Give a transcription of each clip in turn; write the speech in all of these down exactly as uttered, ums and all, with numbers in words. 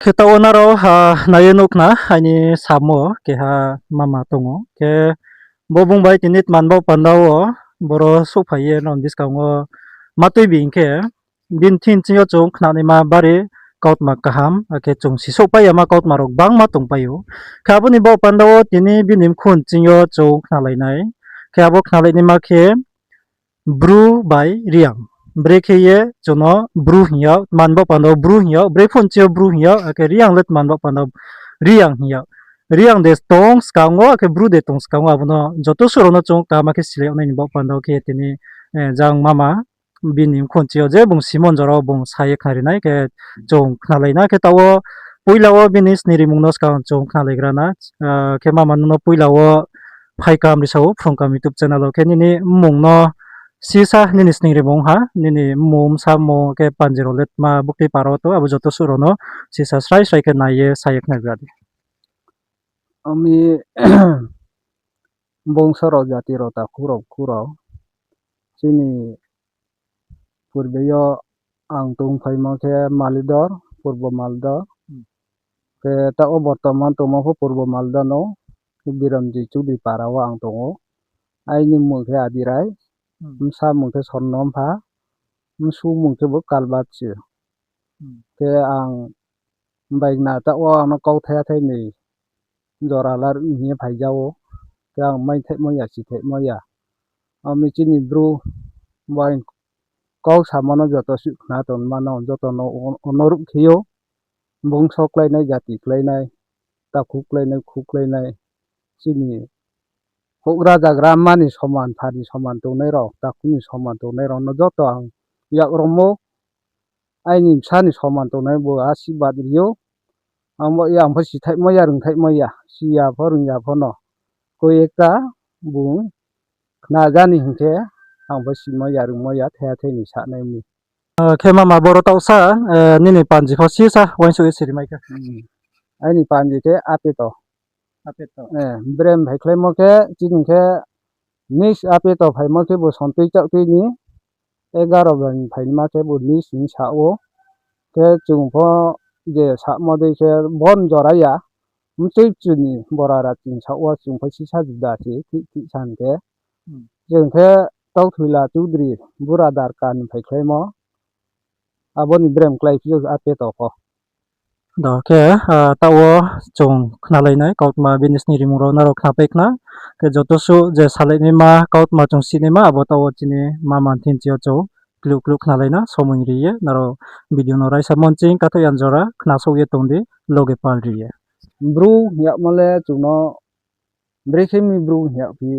Khe taoh wo nrao, ah, nai ye nuh khna, aini samo keha mama tong ou. Khe bo bung bai tini tman baoh panda wo boro souhphai ye nrao ni buskang wo ma tuibi hing khe, bini thing ching yo chung khnanaima bari kautma kaham, akhe chung sisouhpai yama kautma rao gbangma tongpai ou. Khe abo ni baoh panda wo tini bini mkhu ching yo chung khnalai nai. Khe abo khnalainaima khe, Bru bai Reang. Brekhe ye chung no Bru hing yag, tman baoh panda wo Bru hing yag, bre phone ching yo Bru hing yag, akhe Reang le tman baoh panda wo Reang hing yag. Reang de tong skang wo, akhe Bru de tong skang wo, abo no joto suh rao no chung kaham khe silai yag nai ni baoh panda wo khe tini, eh, jang mama bini mkhu ching yo je bung simon jora wo bung sa ye khnari nai khe chung khnalai na. Khe taoh wo poila wo bini sning rimung no skang chung khnalaigra na. Ah, khe mama nung no poila wo phai kaham risa ou Phrung Kaham YouTube channel wo. Khe nini mmung no sisa nini sning rimung ha, nini mmung, bsa mmung, khe panji rao le tma buktui para wo tong, abo joto suh rao no sisa srai srai khe nai ye sa ye khnari ra di. Ami bongso rao, jati rao, takhu rao, khu rao, chini purbe yo ang tongphaimo khe Malidor, Purbo Malidor. Khe taoh wo bortoman tongmo pho Purbo Malidor no, Biramji Chudri para wo ang tong ou. Aini mmung khe Adirai, bsa mmung khe Sornompha, bsu mmung khe bo Kalbachi. Khe ang baigna taoh wo ang no kauthai athai ni jora lar hing ye phaija ou. Khe ang maithaihmo ya, sithaihmo ya. Ami chini Bru bai kau samo no joto suh khna tongma no joto no onurodh khe ou. Bongso kláinai, jati kláinai, takhu kláinai, khu kláinai, chini houhgra jagra mma ni soman, pha ni soman tongnai rao, takhu ni soman tongnai rao no joto ang yak romo, aini bsa ni soman tongnai bo asirbad ri ou. Ang bo ya, ang pho sithaihmo ya, rungthaihmo ya, si ya pho, rung ya pho no. Koi ekta bung khna jani hing khe, ang pho simo ya, rungmo ya, thaiha thai ni sanai mi. Ah, khe mama boro taohsa, eh, nini panji pho sisa uaingsouh ye sirimai khe. Aini panji khe Apeto. Brem phaikhlaimo khe, chini khe nis Apeto phaimo khe bo sontui chaohtui ni egaro bani phaima khe bo nis hing sa ou. Khe chung pho je samo dei khe bon jora ya, mchoi chuni borara ching sa wo chung pho sisa juda se thih thih san khe. Chung khe Tauthoila Chudri Buradarka ni phaikhlaimo. Abo ni brem kláiphi ou Apeto pho. Do khe, ah, taoh wo chung khnalainai kautma bini sning rimung rao nrao khnapai khna. Khe joto suh je salainaima kautma chung sinaima abo taoh wo chini mama ni thing ching yo chung kluh kluh khnalai na somoi ri ye nrao video no raisa monching kathoh yan jora khnasouh ye tong di, loge pal ri ye. Bru hing yagmo le chung no brekhe mi Bru hing yagphi,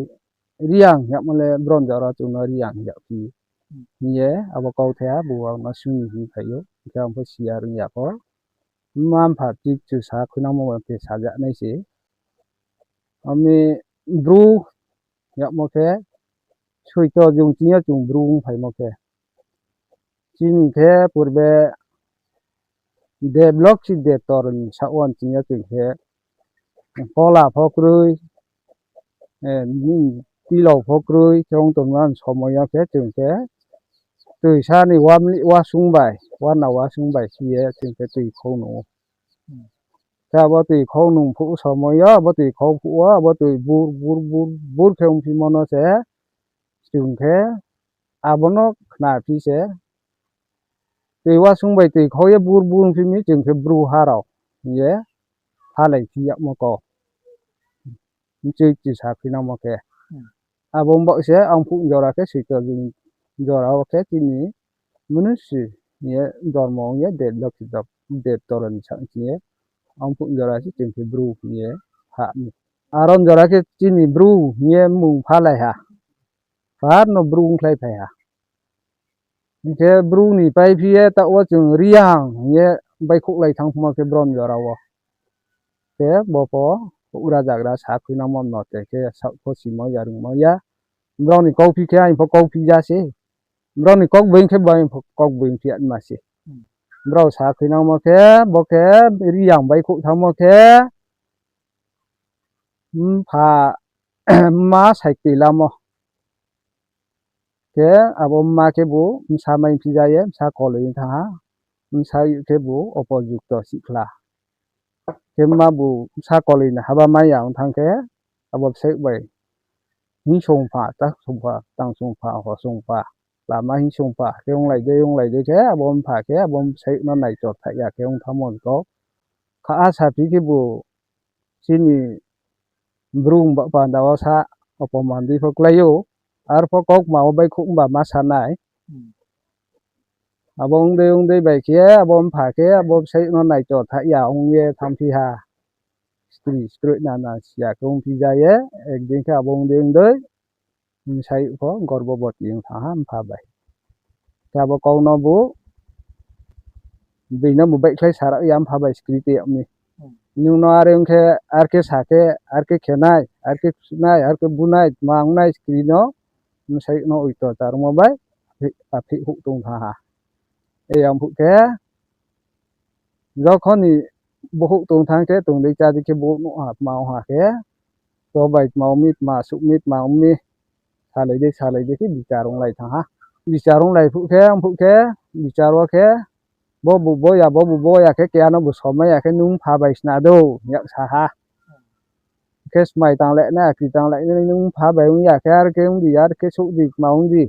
Reang hing yagmo le bron jora chung no Reang hing yagphi hing ye abo kauthai ha bo ang no sung ni hing phai ou, hing khe ang pho si ya rung ya pho. Mma mpha chih chu sa khuinangmo khe sajanai se. Ami Bru hing yagmo khe, soito jung ching yo chung Bru ongphaimo khe. Chini khe purbe deblok si debtor ni saoh wo ching yo chung khe, kola pho kroi, eh, pilao pho kroi, khe ong tongmo somoi yo khe chung khe toisa ni wa mlih wasung bai, wana wasung bai si ye chung khe toi khau nung ou. Khe abo toi khau nung phuh somoi yo, abo toi khau phuh wo, abo toi bur, bur, bur, bur khe ongphimo no se, chung khe abo no khnaphi se, toi wasung bai toi khau ye bur bur ongphi mi, chung khe Bru ha rao hing ye phalai phi yagmo kau. Mchoi chisa khuinangmo khe. Abo mbaoh se ang phuh jora khe soito jora wo khe chini mnusi hing ye dormo ong ye debtor ni saoh ching ye ang phuh jora se chung khe Bru hing ye ha mi. Aron jora khe chini Bru hing ye mmung phalai ha. Phar no Bru ongkhlaiphai ha. Hing khe Bru ni paiphi ye taoh wo chung Reang hing ye baihkhouhlai thanngmo khe bron jora wo. Khe bo pho houhgra jagra sa khuinangmo no te khe saoh pho simo ya rungmo ya. Brao ni kauphi khe aini pho kauphi ja se. Brao ni kaugboing khe bo aini pho kaugboing phi yama se. Brao sa khuinangmo khe, bo khe Reang baihkhouh thanngmo khe, mpha mma saikti lamo. Khe abo mma khebu bsa mai phi ja ye, bsa koloi thanng ha. Bsa khebu opojukto sihkhla. Khe ma bu bsa koloi ni haba mai ya ong thanng khe, abo bsaih bai hingsungpha, tangsungpha, tangsungpha, hosungpha, lama hingsungpha khe onglai dei, onglai dei khe abo mpha khe abo bsaih no naichor thaih ya khe ong thanngmo ni kau. Kha a saphi khe bu chini Bru ba panda wo sa opoman dei pho klái ou, arpho kaukma wo baihkhouh ba ma sa nai. Abo ong dei ong dei bai khe abo mpha khe abo bsaih no naichor thaih ya ong ye thanngphi ha. Skri skroih nana si ya khe ongphi ja ye, ekdin khe abo ong dei ong dei bsaih pho gorboboti ong thanng ha mpha bai. Khe abo kau no bu, bini no bu baihkhlai sa rao ya mpha bai skri tei yag mi. Nung no are ong khe, are khe sa khe, are khe khe nai, are khe ksuh nai, are khe bu nai, tma ong nai skri no, bsaih no oito charungmo bai, aphih houh tong thanng ha. E yang phuh khe, jokhon ni bohouh tong thanng khe, tong dei chá dei khe bohouh nuh ha, tma ong ha khe, to bai tma ong mi, tma suh mi, tma ong mi, salai dei, salai dei khe bichar onglai thanng ha. Bichar onglai phuh khe, ong phuh khe, bichar wo khe, bo bu bo ya, bo bu bo ya khe, keha no bu somai ya khe, nung mpha bai sna dou, hing yag sa ha. Khe smai tanglai nai, akri tanglai nai, nung mpha bai ong ya khe, are khe ong di, are khe souh di, tma ong di.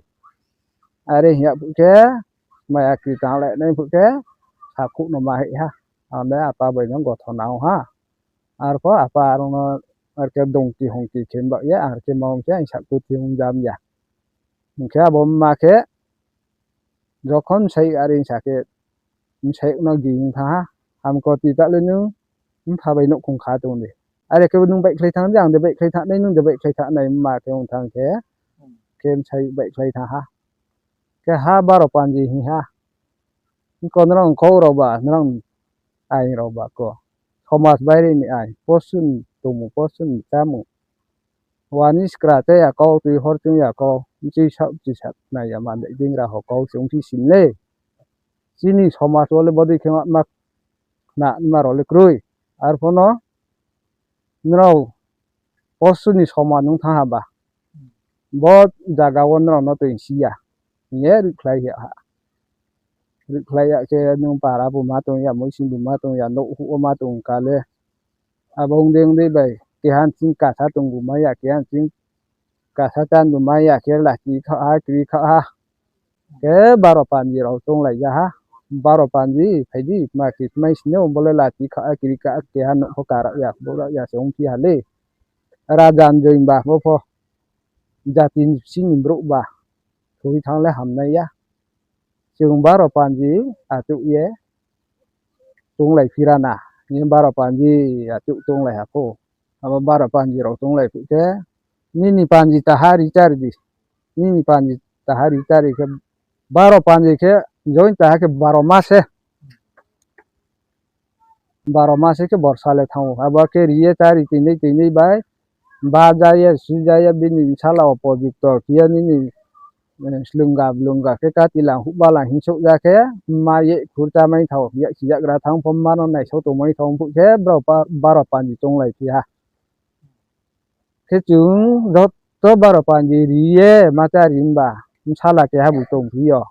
Are hing yag phuh khe, smai akri tanglai nai phuh khe, sakhouh no ma hih ha. Ang le apa bai no gothona ong ha. Arpho apa arung no, are khe dongki hongki khe baoh ye, are khe ma ong khe, ang sakhu thi ong jam ya. Hing khe abo mma khe, jokhon bsaih are sa khe, bsaih no ging thanng ha, hamkoti ta le nung mpha bai nouhkhong kha tong di. Are khe nung baihkhlai thanng di, ang de baihkhlai thanng nai, nung de baihkhlai thanng nai, mma khe ong thanng khe, khe bsaih baihkhlai thanng ha. Khe ha baro panji hing ha. Ko nrang kau rao ba, nrang ain rao ba ko. Somas baire ni ain, posun tongmung, posun chámung. Wani skra te ya kau, tui hor chung ya kau, bchi sa, bchi sa nai ya man dei dingra ho kau chung phi sin le. Chini somas wo le bodei khe ma, ma khna ma rao le kroi. Arpho no nrao posun ni somas nung thanng ha ba. Bo zaga wo nrao no toi si ya. Hing ye rikhlai ya ha. Rikhlai ya khe nung para bu ma tong ya, moising bu ma tong ya, nouh huh wo ma tong ka le. Abo ong dei ong dei bai, keha nching kasa tong bu mai ya, keha nching kasa chan bu mai ya khe lachi khaoh ha, kri khaoh ha. Khe baro panji rao chounglai ja ha. Baro panji, phai di, tma khe tmai sini, bo le lachi khaoh ha, kri khaoh ha, keha nouh pho ka rao ya, bo rao ya se ongphi ha le. Raja ni join ba bo pho, jati ni bsing ni brouh ba, thoi thanng le hamnai ya. Chung baro panji achouh ye chounglai phi ra na, hing ye baro panji achouh chounglai ha pho. Abo baro panji rao chounglai phuh khe, nini panji taha ri chári di. Nini panji taha ri chári khe, baro panji khe, join taha khe baro ma se. Baro ma se khe borsa le thanng ou. Abo khe ri ye chári toinai toinai bai, ba ja ye, su ja ye, bini bsala opojukto khe ye nini slunga blunga khe katilang huhbalang hingsouh ja khe, ma ye khur chámai thao, yaksi yagra thanng pho ma no naisao tongmai thao phuh khe, brao baro panji chounglai phi ha. Khe chung joto baro panji ri ye ma chári himba, bsala keha bu tongphi yo.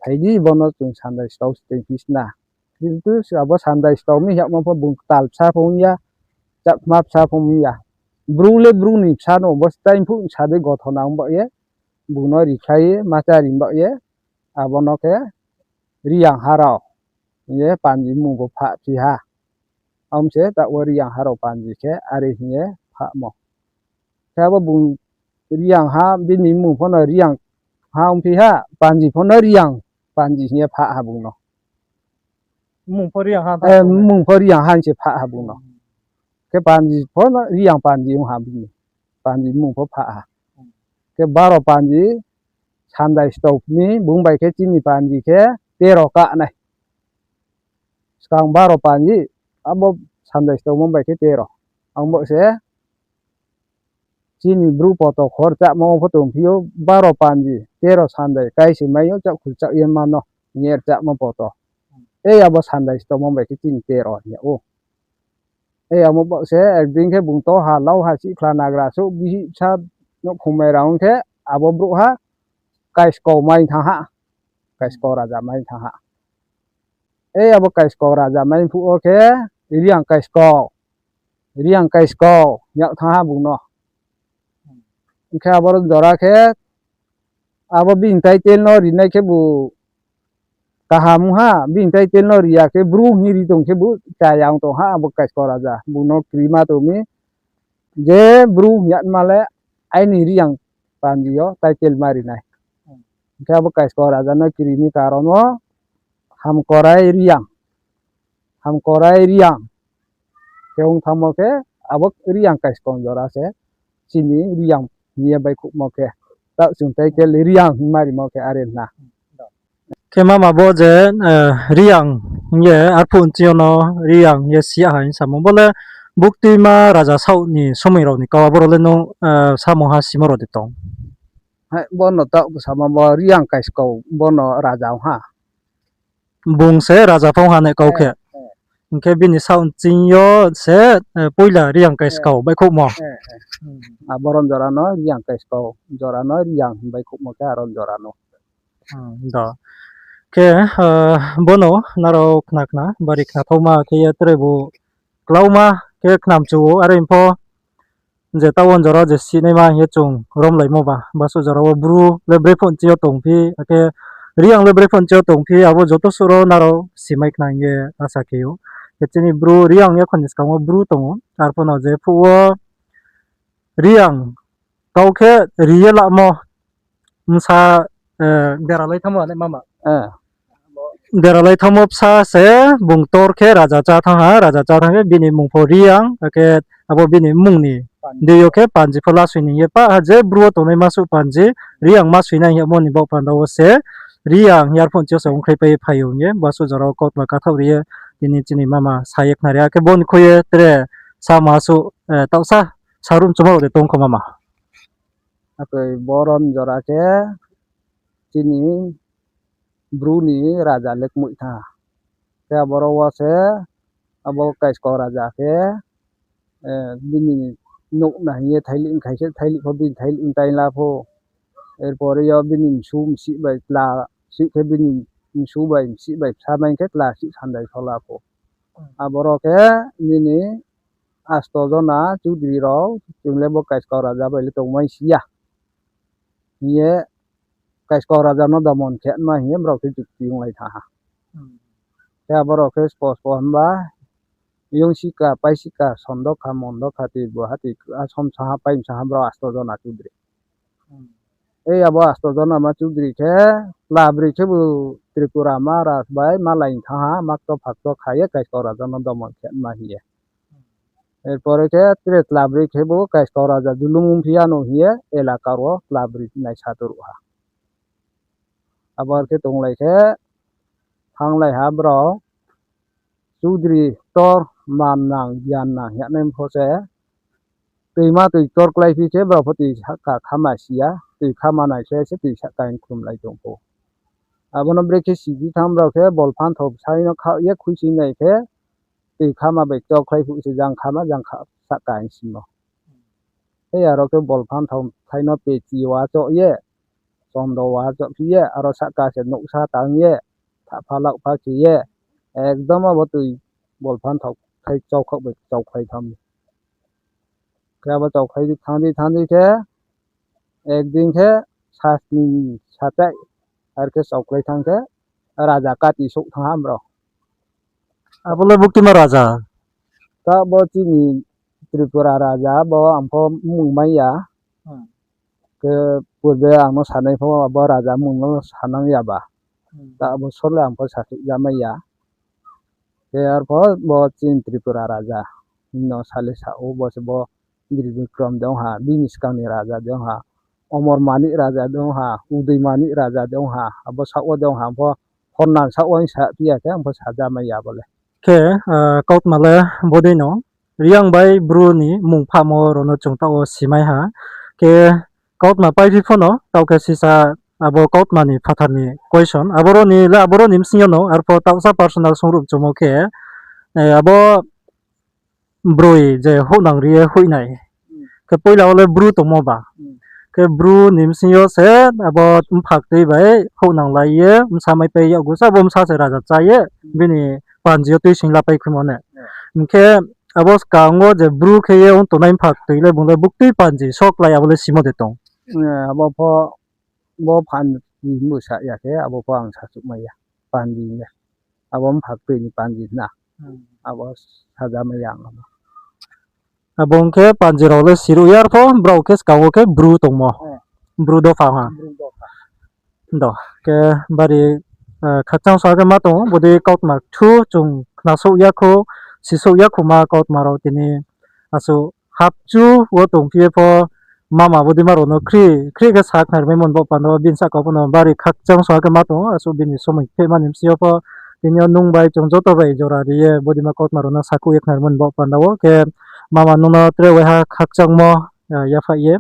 Phai di, bo no chung sandai stao se tongphi sna. Kintu abo sandai stao mi hiyagmo pho bung ktal bsa pho ong ya, chakma bsa pho ong ya. Bru le bru ni bsa no, bo stái phuh sa dei gothona ong baoh ye, bung no rikhlai ye, ma chári baoh ye, abo no khe Reang ha rao hing ye panji mmung pho phah phi ha. Abo se taoh wo Reang ha rao panji khe are hing ye phahmo. Khe abo bung Reang ha, bini mmung pho no Reang ha ongphi ha, panji pho no Reang panji hing ye phah ha bung no. Mmung pho Reang ha hing se phah ha bung no. Khe panji pho no Reang panji ong ha bini. Panji mmung pho phah ha. Khe baro panji sandai stao mi bung bai khe chini panji khe tero kah nai. Skang baro panji, abo sandai stao mo bai khe tero. Ang bo se chini bru poto khor chámo pho tongphi yo, baro panji, tero sandai, kai se mai yo, chakhu chak ye ma no, hing ye chámo poto. E abo sandai stao mo bai khe chini tero hing yag ou. E amo bo se ekdin khe bung to ha, lau ha, sihkhla nagra souh, bihih bsa nouhkhong mai ra ong khe, abo brouhha Kaiskau mai thanng ha, Kaiskau raja mai thanng ha. E abo Kaiskau raja mai phuh wo khe, Reang Kaiskau, Reang Kaiskau, yak thanng ha bung no. Hing khe aboro jora khe, abo bini title no rinai khebu kaham ong ha, bini title no ri ya khe Bru hing ri tong khebu chaya ong tong ha, abo Kaiskau raja. Bung no krima tong mi, je Bru hing yagma le aini Reang panji yo title ma ri nai. Hing khe abo Kaiskau raja no kri ni karon wo Hamkorai Reang, Hamkorai Reang khe ong thanngmo khe, abo Reang Kaiskau jora se chini Reang hing ye baihkhouhmo khe, taoh chung title Reang hing ma rimo khe are hna. Khe mama bo je, eh, Reang hing ye arphuh nching yo no Reang hing ye si ya ha hing samo, bo le buktima raja saoh ni somoi rao ni kau, aboro le nung, eh, samung ha simo rao de tong? Hai, bo no taoh bo sama bo Reang Kaiskau, bo no raja ong ha. Bung se raja phong ha ne kau khe. Hing khe bini saoh nching yo se, eh, poila Reang Kaiskau baihkhouhmo. Aboro jora no Reang Kaiskau jora no Reang hing baihkhouhmo khe aro jora no. Do. Khe, eh, bo no nrao khna khna, bari khnathaoma khe ye tre bo klauma khe khnamchu ou, are pho je taoh wo jora je sinaima hing ye chung romlaimo ba, basuh jora wo Bru le brephuh nching yo tongphi, akhe Reang le brephuh nching yo tongphi, abo joto suh rao nrao simai khna hing ye asa khe ou. Khe chini Bru Reang yakhon ni skang wo Bru tong ou, arphuh no je phuh wo Reang kau khe ri ye lamo bsa, eh, deralai thanngmo ne mama. Deralai thanngmo bsa se bung tor khe raja chá thanng ha, raja chá thanng khe bini mmung pho Reang, akhe abo bini mmung ni deing yo khe Panji pho lasoi ni hing ye pah ha, je Bru wo tongnaima suh Panji, Reang ma soi nai hing yagmo ni baoh panda wo se Reang hing ye arphuh nching yo se ongkhlaipai ye phai ou hing ye, basuh jora wo kautma kathaoh ri ye, tini chini mama sa ye khnari, akhe bo ni khui ye tre sama suh, eh, taohsa saruh mchumo rao de tong kho mama. Akhe boron jora khe chini Bru ni raja le kmoih thanng ha. Khe aboro wo se abo Kaiskau raja khe, eh, bini nouh na hing ye thailih mkhai se, thailih pho bini thailih mtaila pho. Erpore yo bini msu msih bai tla, sih khe bini msu bai msih bai bsa mai khe tla sih sandai sola pho. Aboro khe nini asto jona chudri rao, chung le bo Kaiskau raja bai le tongmai si ya hing ye, Kaiskau raja no domon khe ma hing ye brao khe jukti onglai thanng ha. Khe aborao khe spo spo himba, yongsika, paisika, sondokha, mondokha, tui buha, tui asom saha, paimsaha brao asto jona chudri. Ei abo asto jona ma chudri khe, tla broi khebu Tripura Maharaj bai malai thanng ha, makto phakto kha ye Kaiskau raja no domon khe ma hing ye. Erpore khe tre tla broi khebu Kaiskau raja dulung ongphi ya no hing ye elaka wo tla broi naisa turuh ha. Abo khe tonglai khe thannglai ha brao, chudri ktor, man nang, gyan nang hing ye nai pho se, toima toi ktor kláiphi khe brao pho toi sahka khama si ya, toi khama nai se se toi sahka hing khlumlai tong pho. Abo no brekhe siphi thanng brao khe bol phanthao bsai no khaoh ye khuisoing nai khe, toi khama bai ktor khlai phuh se jang khama jang kha sahka hing simo. Hei aro khe bol phanthao bsai no pechi wa choh ye, chondo wa chohphi ye, aro sahka se nouhsa tang ye, thahpha laohpha khe ye, ekdom abo toi bol phanthao khlai chaukhaoh bai chaukhlai tham. Khe abo chaukhlai di thanng di thanng di khe, ekdin khe sasni satai, ar khe chaukhlai thanng khe, raja kati souh thanng ha brao. Abo le buktima raja? Ta bo chini Tripura raja, bo ang pho mmung mai ya. Khe purbe ang no sanai pho abo raja mmung no sanang ya ba. Ta bo sor le ang pho sasuh ya mai ya. Khe arpho bo chini Tripura raja no sa le sa ou, bo se bo Bir Bikrom de ong ha, bini skang ni raja de ong ha, Omor Manik raja de ong ha, Udoi Manik raja de ong ha, abo saoh wo de ong ha, ang pho Hornan saoh wo hing saphi ya khe ang pho saja mai ya bo le. Khe, ah, kautma le bodei no, Reang bai Bru ni mmung phamo rao no chung taoh wo simai ha. Khe kautma paiphi pho no, taoh khe sisa abo kautma ni phathar ni question. Aboro ni le, aboro ni bsing yo no, arpho taohsa personal songruh choungmo khe, eh, abo broi je houhnang ri ye hoih nai. Khe poila wo le Bru tongmo ba. Khe Bru ni bsing yo se abo mpha ktui bai houhnang lai ye bsa mai pai yag gu se, abo bsa se raja chá ye, bini panji yo tuising lapai khuimo ne. Hing khe abo skang wo je Bru khe ye ong tongnai mpha ktoi le bung le buktui panji soklai abo le simo de tong? Abo pho, bo phanji himbo sa ya khe, abo pho ang sachuhmai ya. Panji le, abo mpha ktoi ni panji na. Abo sajamai ya ang abo. Abo ong khe panji rao le siruh ya, arpho brao khe skang wo khe Bru tongmo. Bru dopha ha. Do, khe bari khakchang sa khe ma tong ou, bodei kautma kthu chung khnasouh ya khou, sisouh ya khou ma kautma rao tini asuh hapchu wo tongphi ye pho mama bodeima rao no khrih khrih khe sa khnarmai mo ni baoh panda wo bini sahka pho no bari khakchang sa khe ma tong ou, asuh bini somoi khe mani bsing yo pho tini yo nung bai chung joto bai jora ri ye bodeima kautma rao no sakhouh ye khnarmai mo ni baoh panda wo khe mama nung no tre waiha khakchangmo yaphaih ye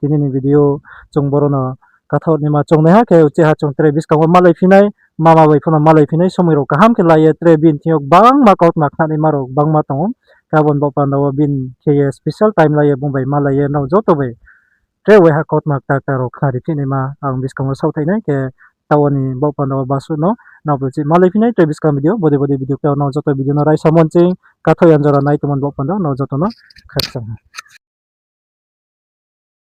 tini ni video chung boro no kathaoh naima chung naiha khe uchih ha chung tre buskang wo malaiphi nai, mama bai pho no malaiphi nai, somoi rao kaham khe la ye tre bini thing yo gbangma kautma khnanaima rao gbangma tong ou. Khe abo ni baoh panda wo bini khe ye special time la ye bung bai malai ye nrao joto bai tre waiha kautma kta kta rao khnariphi naima ang buskang wo saohthaih nai khe, taoh wo ni baoh panda wo basuh no nrao bai chih malaiphi nai tre buskang video, bodei bodei video khe nrao joto video no raisa mo nching kathaoh yan jora nai tongmo ni baoh panda wo nrao joto no khakchang ha.